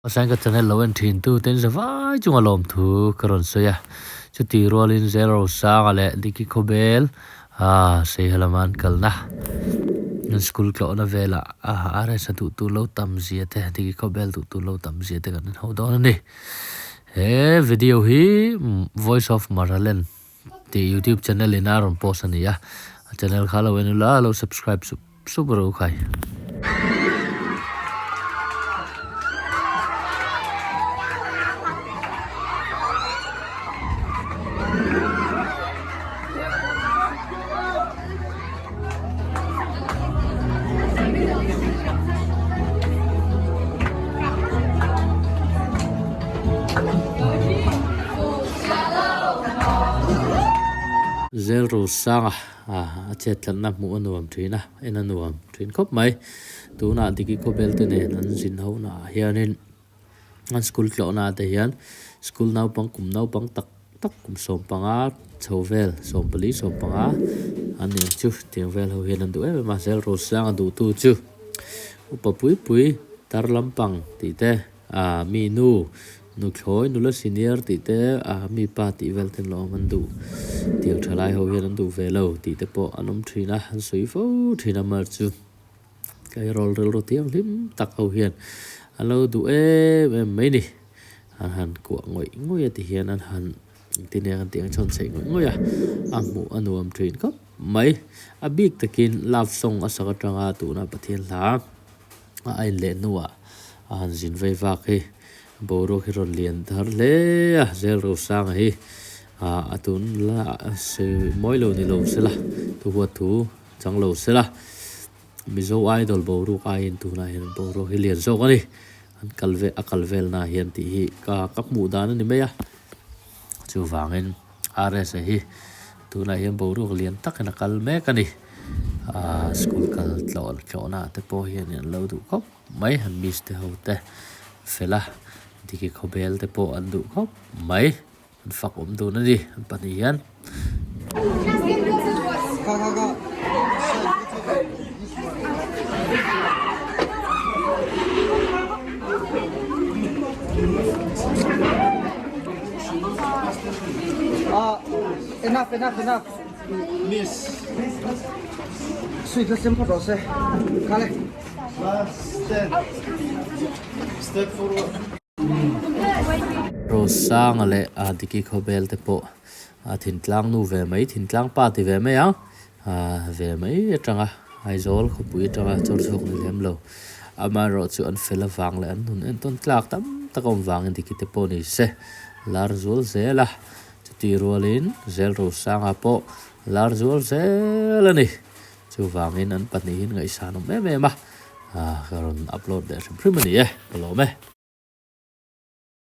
Hmasain ka channel lo en thin tu ten zavai chunga lawmthu ka rawn sawi a, chuti rualin Zelrosanga leh Diki Khawbel ah Seiha lama an kalna an school tlawhna velah ah RS a duh tur lo tam zia te Diki Khawbel duh tur lo tam zia te kan en ho dawn a ni. He video hi Voice of Maraland tih YouTube channel in a rawn post a ni a, a channel kha lo en ula lo subscribe sup sup rawh u khai. Zel ro sanga a chet tlatna hmuh a nuam thin a, en a nuam thin khawp mai. Tunah Diki Khawbel te nen an zin ho naah hianin an school tlawhna ah te hian school naupang kum naupang tak tak kum sawmpanga chho vel sawmpali sawmpanga an ni ang chu tiang vel ho hian an duh em em a zel ro sanga duhtu chu upa pui pui tar lampang tih te ah mi nu nuthlawi nula senior tih te ah mi pa tih vel te an lo awm an duh tiang thalai ho hian an duh ve lo tih te pawh an awm thin a an sawi fo thin a mar chu. Tleirawl rilru thianghlim tak ho hian an lo duh em em mai ni. An han kuah ngawih ngawih a ti hian an han engtin nge an tih ang chhawn chheih ngawih ngawih a, a hmuh a nuam thin khawp mai. A bik takin love song a sak atanga tuna Pathian hla a ain leh hnuah a han zin vei vak hi boruak hi rawn lian thar hle a, Zel Rosanga hi a tun la mawi lo ni lo sela thu huat thu chang lo sela. Mizo Idol boruak aiin tunah hian boruak hi lian zawk a ni. An kal ve a kal velna hian tih hi ka ka hmuh dan a ni mai a. Chuvangin RSA hi tunah hian boruak lian takin a kal mek a ni. Ahh school kal tlawh tlawhna te pawh hian an lo duh khawp mai. An miss te ho te fel a, Diki Khawbel te pawh an duh khawp mai. An fak awm dun a ni an pahnih hian. Enough, enough, enough. Miss. Sweet la sem phawt rawh se. Khale. Last step. Step forward. Rosanga leh Diki Khawbel te pawh thintlang nu ve mai, thintlang pa ti ve mai ang, ve mai atanga Aizawl khawpui atanga chawr chhuak ni lem lo. Amaherawh chu an fel avang leh an nun entawn tlak tam tak a awm vangin Diki te pawh ni se lar zual zel a, chuti rualin Zel Rosanga pawh lar zual zel a ni. Chuvangin an pahnihin ngaihsan awm em em a, ka rawn upload leh hrim hrim a ni e, ka lawm e.